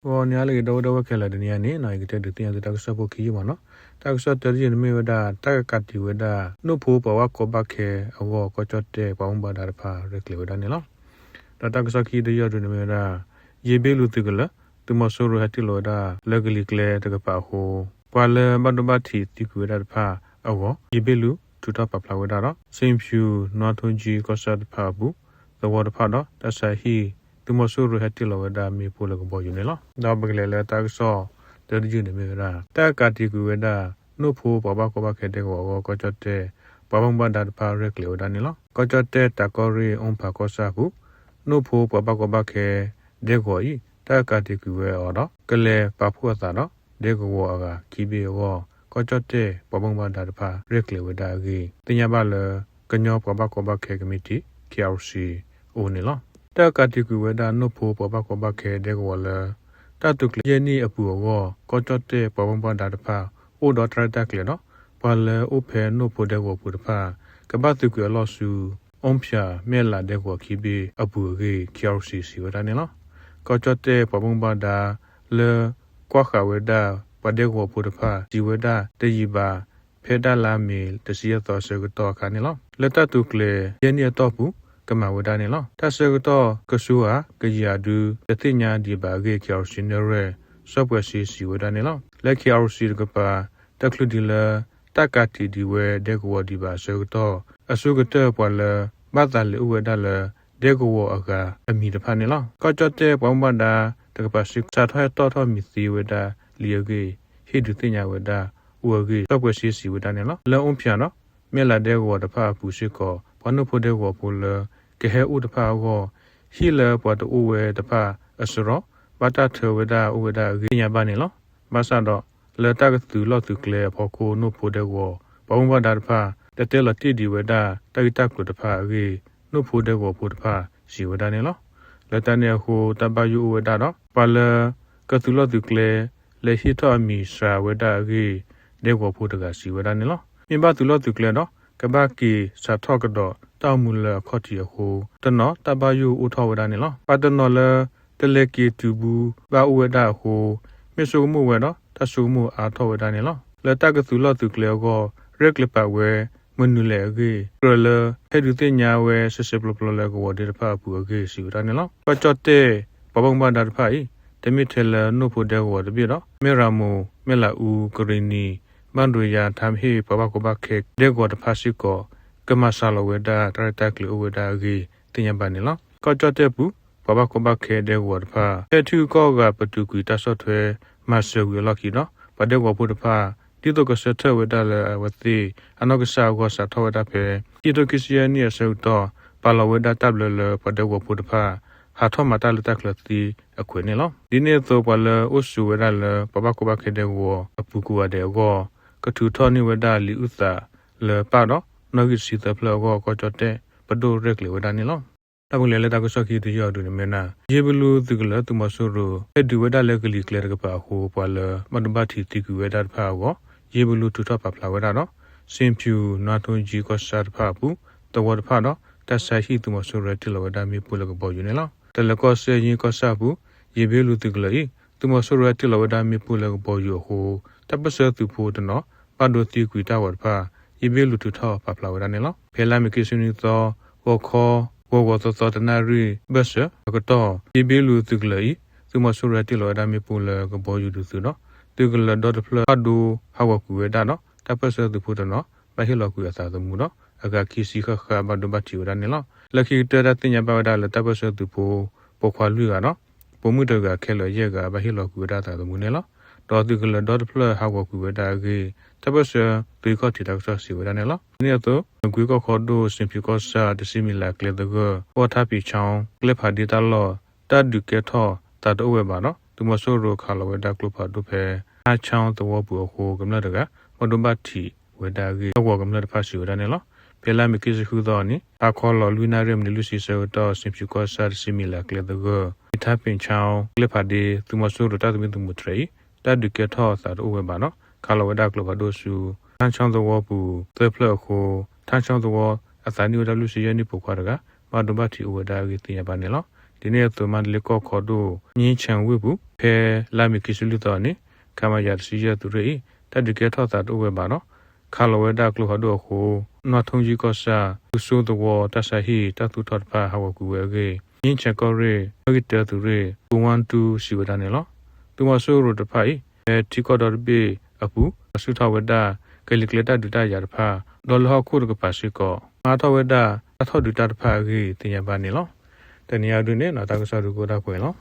ဂီၤနံၤဟါလၢအဂ့ၤ ဒီပုၢ်ဝဲၢ်ခဲလၢာ်, တနံၤအံၤန့ၣ် ယကတဲဒုးသ့ၣ်ညါသုတၢ်ကစီၣ်ဖိခံယုၢ်မးနီၤ. တၢ်ကစီၣ်တၢတယုၢ်န့ၣ်မ့ၢ်ဝဲဒၣ် တၢ်ကကးတံာ်ဝဲဒၣ် နိၣ်ဖိပှၤဘၣ်ကီဘၣ်ခဲအဂီၢ် ကီၢ်ကၠီၣ်တဲၣ်ပှၤဘၣ်မူဘၣ်ဒါတဖၣ်ရဲၣ်ကျဲၤဝဲဒၣ်န့ၣ်လီၤ. ဒီးတၢ်ကစီၣ်ခံတယုၢ်အံၤန့ၣ်မ့ၢ်ဝဲဒၣ် ယ့ဘ့လူသုးကလၢၤ သုးမီၤစိရိၤဟဲတ့ၢ်လီၤဝဲဒၣ်လၢကလံၤကျဲတကပၤအဃိ ပှၤလၢဘၣ်ဒိဘၣ်ထံးသံကွံာ်ဝဲဒၣ်တဖၣ်အဂီၢ် ယ့ဘ့လူထုးထီၣ်ပာ်ဖျါဝဲဒၣ်ဒီး စ့ဖၠူၣ်နွါထိကၠံကီၢ်ဆၣ်တဖၣ်အပူၤ သဝီတဖၣ်ဒီး တၢ်ဆါဟံၣ် သုးမီၤစိရိၤဟဲတ့ၢ်လီၤဝဲဒၣ်မ့ၣ်ပိၢ်လၢကဘီယူၤန့ၣ်လီၤ. ဒီးပကလဲၤလၢတၢ်ကစီၣ်တၢတယုၢ်န့ၣ်မ့ၢ်ဝဲဒၣ် တၢ်ကးတံာ်ကွံာ်ဝဲဒၣ် နိၣ်ဖိပှၤဘၣ်ကီဘၣ်ခဲဒဲကဝီၤအဂီၢ် ကီၢ်ကၠီၣ်တဲၣ် ပှၤဘၣ်မူဘၣ်ဒါတဖၣ်ရဲၣ်ကျဲၤဝဲဒၣ်န့ၣ်လီၤ. ကီၢ်ကၠီၣ်တဲၣ်တၢ်ကီၢ်ရ့ၣ် အိၣ်ဖးကီၢ်ဆၣ်အပူၤ နိၣ်ဖိပှၤဘၣ်ကီဘၣ်ခဲဒဲကဝီၤအံၤ တၢ်ကးတံာ်ကွံာ်ဝဲအီၤဒီး ကလဲၤပာ်ဖှိၣ်အသးဒီး ဒဲကဝီၤအဂၤခံဘ့ၣ်အဂီၢ် ကီၢ်ကၠီၣ်တဲၣ်ပှၤဘၣ်မူဘၣ်ဒါတဖၣ်ရဲၣ်ကျဲၤဝဲဒၣ်အဂ့ၢ် သ့ၣ်ညါဘၣ်လၢ ကညီပှၤဘၣ်ကီဘၣ်ခဲကမံးတံာ် KRC အအိၣ်န့ၣ်လီၤ. တၢ်ကးတံာ်ကွံာ်ဝဲဒၣ် နိၣ်ဖိပှၤဘၣ်ကီဘၣ်ခဲဒဲကဝီၤလၢ တၢ်သုးကျဲၤယဲၢ်နံၣ်အပူၤအဂီၢ် ကီၢ်ကၠီၣ်တဲၣ်ပှၤဘၣ်မူဘၣ်ဒါတဖၣ် အိၣ်ဒီးတၢ်ရဲၣ်တၢ်ကျဲၤဒီး ပှၤလၢအိၣ်ဖဲနိၣ်ဖိဒဲကဝီၤပူၤတဖၣ် ကဘၣ်သုးကွံာ်အလီၢ်ဆူ အိၣ်ဖၠၣ်မဲၣ်လးဒဲကဝီၤခံဘ့ၣ်အပူၤအဂ့ၢ် KRC စံးဝဲဒၣ်န့ၣ်လီၤ. ကီၢ်ကၠီၣ်တဲၣ်ပှၤဘၣ်မူဘၣ်ဒါလၢ ကွၢ်ဃာ်ဝဲဒၣ်ပှၤဒဲကဝီၤဖိတဖၣ် စံးဝဲဒၣ်တယံာ်ဘၣ် ဖဲဒၣ်လါမ့ၤတဆံယဲၢ်သီအဆၢကတီၢ်အခါန့ၣ်လီၤ. လၢတၢ်သုးကျဲၤယဲၢ်နံၣ်အတီၢ်ပူၤ ကမၤဝဲဒၣ်န့ၣ်လီၤ. တၢ်ဆၢကတီၢ်ကဆူဧါ ကယံာ်ဧါဒုး တသ့ၣ်ညါဒံးဘၣ်အဂ့ၢ် KRC နဲၣ်ရွဲၣ် စီၤပှဲၤစ့စံးဝဲဒၣ်န့ၣ်လီၤ. လၢ KRC တကပၤ တချုးဒံးလၢ တၢ်ကးတံာ်ဒံးဝဲဒဲကဝီၤဒံးဘၣ်အဆၢကတီၢ် အဆိကတၢၢ်ပှၤလၢ ဘၣ်သးလဲၤအိၣ်ဝဲဒၣ်လၢ ဒဲကဝီၤအဂၤအမံၤတဖၣ်န့ၣ်လီၤ. ကီၢ်ကၠီၣ်တဲၣ်ပှၤဘၣ်မူဘၣ်ဒါတကပၤစ့ၢ်ကီး စးထီၣ်ဟဲတီၣ်ထီၣ်မံၤသ့ဝဲဒၣ်လံအဂ့ၢ် ဟ့ၣ်ဒုးသ့ၣ်ညါဝဲဒၣ်အိၣ်အဂ့ၢ် စီၤပှဲၤစ့စံးဝဲဒၣ်န့ၣ်လီၤ. လၢအိၣ်ဖၠၣ်ဒီး မဲၣ်လးဒဲကဝီၤတဖၣ်အပူၤစ့ၢ်ကီး ပှၤနိၣ်ဖိဒဲကဝီၤဖိလၢ ကဟဲအိၣ်တဖၣ်အဂီၢ် ဟံၣ်လၢပှၤတအိၣ်ဝဲတဖၣ်အစရီ ဘၣ်တၢ်ထၢဝဲဒၣ်အိၣ်ဝဲဒၣ်အဂ့ၢ် သ့ၣ်ညါဘၣ်န့ၣ်လီၤ. ဘၣ်ဆၣ်ဒီး လၢတၢ်ကသုးလီၢ်သုးကျဲအဖီခိၣ် နိၣ်ဖိဒဲကဝီၤ ပှၤဘၣ်မူဘၣ်ဒါတဖၣ် တတဲလီၤတံၢ်ဒံးဝဲဒၣ် တၢ်ဂ့ၢ်တၢ်ကျိၤတဖၣ်အဂ့ၢ် နိၣ်ဖိဒဲကဝီၤဖိတဖၣ်စံးဝဲဒၣ်န့ၣ်လီၤ. လၢတၢ်န့ၣ်အဃိ တၢ်ဘၣ်ယိၣ်အိၣ်ဝဲဒၣ်ဒီး ပှၤလၢကသုးလီၢ်သုးကျဲ လဲၤဟ့ၣ်ထီၣ်အမံၤစှၤဝဲဒၣ်အဂ့ၢ် ဒဲကဝီၤဖိတဂၤစံးဝဲဒၣ်န့ၣ်လီၤ. မ့ၢ်ဘၣ်သုးလီၢ်သုးကျဲဒီး ကဘၣ်က့ၤစးထီၣ်ကဒီးတၢ်အိၣ်မူလၢအခီၣ်ထံးအဃိ တနီၤတၢ်ဘၣ်ယိၣ်အိၣ်ထီၣ်ဝဲဒၣ်န့ၣ်လီၤ. ပှၤတနီၤလၢ တလဲၤက့ၤတုၤဘူးဘၣ်အိၣ်ဝဲဒၣ်အဃိ မ့ၢ်ဆိကမိၣ်ဝဲဒီး တၢ်ဆိကမိၣ်အါထီၣ်ဝဲဒၣ်န့ၣ်လီၤ. လၢတၢ်ကသုးလီၢ်သုးကျဲအဂီၢ် ရဲၣ်ကျဲၤပာ်ဝဲမနုၤလဲၣ်အဂ့ၢ် ကြၢးလၢ ဟဲဒုးသ့ၣ်ညါဝဲစဲးစဲးပျီပျီလၢကဝီၤဒ့တဖၣ်အပူၤအဂ့ၢ် စံးဝဲဒၣ်န့ၣ်လီၤ. ကီၢ်ကၠီၣ်တဲၣ် ပှၤဘၣ်မူဘၣ်ဒါတဖၣ်အံၤ တမ့ၢ်ထဲလၢနိၣ်ဖိဒဲကဝီၤတဘ့ၣ်ဒီး မဲၣ်ရမူၤ, မဲၣ်လးအူ, ကရံၣ်နံၤ, ဘၣ်ဒိယါ, ထါဟ့ၣ် ပှၤဘၣ်ကီဘၣ်ခဲဒဲကဝီၤတဖၣ်စ့ၢ်ကီး ကမၤစှၤလီၤဝဲဒၣ်တၢ်ရဲၣ်တၢ်ကျဲၤအိၣ်ဝဲဒၣ်အဂ့ၢ် သ့ၣ်ညါဘၣ်န့ၣ်လီၤ. ကီၢ်ကၠီၣ်တဲၣ်ပူၤ ပှၤဘၣ်ကီဘၣ်ခဲဒဲကဝီၤတဖၣ် ဖဲထံဂုၤကီၢ်ဂၤပတုာ်ကွံာ်တၢ်ဆီၣ်ထွဲမၤစၢၤဝံၤအလီၢ်ခံဒီး ပှၤဒဲကဝီၤဖိတဖၣ် ဒ်သိးကဆၢထၢၣ်ဝဲဒၣ်လၢအဝဲသ့ၣ်အနီၢ်ကစၢ်အဂီၢ် စးထီၣ်ဝဲဒၣ်ဖဲ ခံထိခံဆံယဲၢ်နံၣ်အဆၢကတီၢ် ပာ်လီၤဝဲဒၣ်တၢ်ဘျၢလၢပှၤဒဲကဝီၤဖိတဖၣ် ဟးထီၣ်မၤတၢ်လၢတၢ်ချၢသ့အခွဲးန့ၣ်လီၤ. ဒ်န့ၣ်အသိး ပှၤလၢအိၣ်ဆိးဝဲဒၣ်လၢပှၤဘၣ်ကီဘၣ်ခဲဒဲကဝီၤအပူၤကိးဂၤဒဲးအဂီၢ် ကထုးထီၣ်န့ၢ်ဝဲဒၣ်လံာ်အုၣ်သးလၢပၢ်ဒီး နီၣ်ဂံၢ်တဆံသၢဖျၢၣ်အဂီၢ် ကီၢ်ကၠီၣ်တဲၣ်ပဒိၣ်ရဲၣ်ကျဲၤဝဲဒၣ်န့ၣ်လီၤ. တၢ်ပကလဲၤလၢတၢ်ကစီၣ်ခံတယုၢ်အံၤဒုးန့ၣ်မ့ၢ်ဝဲဒၣ် ယ့ဘလူသုးကလၢၤ သုးမီၤစိရိၤ ဟဲဒုးဝဲဒၣ်လၢကလံၤကျဲတကပၤအဃိ ပှၤလၢဘၣ်ဒိဘၣ်ထံးသံကွံာ်ဝဲဒၣ်တဖၣ်အဂီၢ် ယ့ဘလူထုးထီၣ်ပာ်ဖျါဝဲဒၣ်ဒီး စ့ဖၠူၣ်နွါထိကၠံကီၢ်ဆၣ်တဖၣ်အပူၤ သဝီတဖၣ်ဒီး တၢ်ဆါဟံၣ် သုးမီၤစိရိၤဟဲတ့ၢ်လီၤဝဲဒၣ်မ့ၣ်ပိၢ်လၢကဘီယူၤန့ၣ်လီၤ. တၢ်လၢကီၢ်စဲၣ်ယ့ၣ်ကီၢ်ဆၣ်အပူၤ ယ့ဘလူသုးကလၢၤအံၤ သုးမီၤစိရိၤဟဲတ့ၢ်လီၤဝဲဒၣ်မ့ၣ်ပိၢ်လၢကဘီယူၤအဃိ တၢ်ပၢၢ်ဆၢသုးဖိတနီၤ ဘၣ်ဒိသံကွံာ်တၢ်ဂီၤတဖၣ် ယ့ဘလူထုးထီၣ်ပာ်ဖျါဝဲဒၣ်န့ၣ်လီၤ. ဖဲလါမ့ၤခံဆံနွံသီ ဂီၤခီ ဂီၤဂီၤသီသီတနၣ်ရံၣ်ဘၢၣ်စၢၤအကတီၢ် ယ့ဘလူသုးကလၢၤအံၤ သုးမီၤစိရိၤဟဲတ့ၢ်လီၤဝဲဒၣ်မ့ၣ်ပိၢ်လၢကဘီယူၤဒုးသုးဒီး သုးကလၢၤဒီတဖျၢၣ်ဘၣ်ဒိဟးဂီၤကွံာ်ဝဲဒၣ်ဒီး တၢ်ပၢၢ်ဆၢသုးဖိတနီၤ ဘၣ်ဟ့ၣ်လီၤကွံာ်အသးသမူဒီး အဂၤခံဆံဃၣ်ဃၣ်ဘၣ်ဒိဘၣ်ထံးဝဲဒၣ်န့ၣ်လီၤ. လၢခံကတၢၢ်တၢ်သ့ၣ်ညါဘၣ်ဝဲဒၣ်လၢတၢ်ပၢၢ်ဆၢသုးဖိ ပိာ်ခွါလွံၢ်ဂၤဒီး ပိာ်မုၣ်တဂၤခဲလၢာ်ယဲၢ်ဂၤ ဘၣ်ဟ့ၣ်လီၤကွံာ်ဝဲဒၣ်အသးသမူန့ၣ်လီၤ. ဒီးသုးကလၢၤဒီတဖျၢၣ်ဟးဂီၤကွံာ်ဝဲဒၣ်အဂ့ၢ် တၢ်ပၢၢ်ဆၢသုးကီၢ်ထံးတၢ်ကစီၣ်စံးဝဲဒၣ်န့ၣ်လီၤ. ဒ်န့ၣ်အသိး မကွ့ကီၢ်ခီဒိၣ် စ့ဖၠူၣ်ကီၢ်ဆၣ် တဆံမံၤလးကျဲသဂၢၢ် ကီၢ်ထါပ့ၤခၠီ ကျဲဖးဒ့တၢ်လီၢ် တၢ်ဒုးကဲထီၣ်သးတအိၣ်ဝဲဘၣ်ဒီး သုးမီၤစိရိၤခးလီၤဝဲဒၣ်ကျိဖးဒိၣ်ဖဲ ထါခၠီသဝီပူၤအဃိ ကမျၢၢ်တဂၤ ဘၣ်ဒိဘၣ်ထံးဝဲဒၣ်အဂ့ၢ် အဂီၢ်ကမျၢၢ်တဖၣ်စံးဝဲဒၣ်န့ၣ်လီၤ. ဖဲလါမ့ၤခံဆံဃုသီအနံၤ ဟါခီလီၤလွံၢ်နၣ်ရံၣ်မံးနံးလွံၢ်ဆံဆၢကတီၢ် စ့ဖၠူၣ်ကီၢ်ဆၣ် တဆံမံၤလးကျဲသဂၢၢ် ထါပ့ၤခၠီ ကျဲဖးဒ့ သုးမီၤစိရိၤတၢ်သမံသမိးတြဲၤအံၤ တၢ်ဒုးကဲထီၣ်သးတအိၣ်ဝဲဘၣ်ဒီး ခးလီၤဝဲဒၣ်ကျိဖးဒိၣ်ဆူ ထါခၠီသဝီပူၤသၢဖျၢၣ်အဃိ ထါခၠီသဝီအသးနံၣ်အိၣ်ဝဲဒၣ်လွံၢ်ဆံယဲၢ်နံၣ်ပိာ်ခွါတဂၤ ဘၣ်ဒိဘၣ်ထံးအိၣ်ဝဲဒၣ်အဂ့ၢ်သ့ၣ်ညါဘၣ်န့ၣ်လီၤ. ဒ်န့ၣ်အသိး မါတလ့ကီၢ်ခီဒိၣ် ငြိမ်းချမ်းဝ့ၢ်ပူၤ ဖဲလါမ့ၤခံဆံလွံၢ်သီန့ၣ် ခမရ တဆံယဲၢ်သုးရ့ၣ်အံၤ တၢ်ဒုးကဲထီၣ်သးတအိၣ်ဝဲဘၣ်ဒီး ခးလီၤဝဲဒၣ်ကျိဖးဒိၣ်အဃိ နီၢ်ထိၣ်ယံၢ်ကီၢ်ဆၣ် သုးစိသဝီ တၢ်ဆါဟံၣ်တၢ်သူၣ်ထီၣ်တဖၣ်ဟးဂီၤကွံာ်ဝဲအဂ့ၢ် ငြိမ်းချမ်းကီၢ်ရ့ၣ် အဂ့ၢ်တၢသုးရ့ၣ် ပူဝါတူ စံးဝဲဒၣ်န့ၣ်လီၤ. သုးမီၤစိရိၤတဖၣ်အံၤ ဖဲထံကီၢ်ဒီတဘ့ၣ်အပူၤ ပာ်ဆူၣ်ထီၣ်ဝဲဒၣ် ကလံၤကျဲတၢ်ဒုးတၢ်ယၤတဖၣ် ဒီးလၢဟီၣ်ခိၣ်တကပၤစ့ၢ်ကီး မၤထီၣ်ဝဲဒၣ်တၢ်ထီၣ်ဒုးတၢ်တဖၣ်အဂ့ၢ်သ့ၣ်ညါဘၣ်န့ၣ်လီၤ. တနံၤအံၤဒုန့ၣ် တၢ်ကစီၣ်ဒုးကအိၣ်ဒၣ်ပှဲၤလီၤ.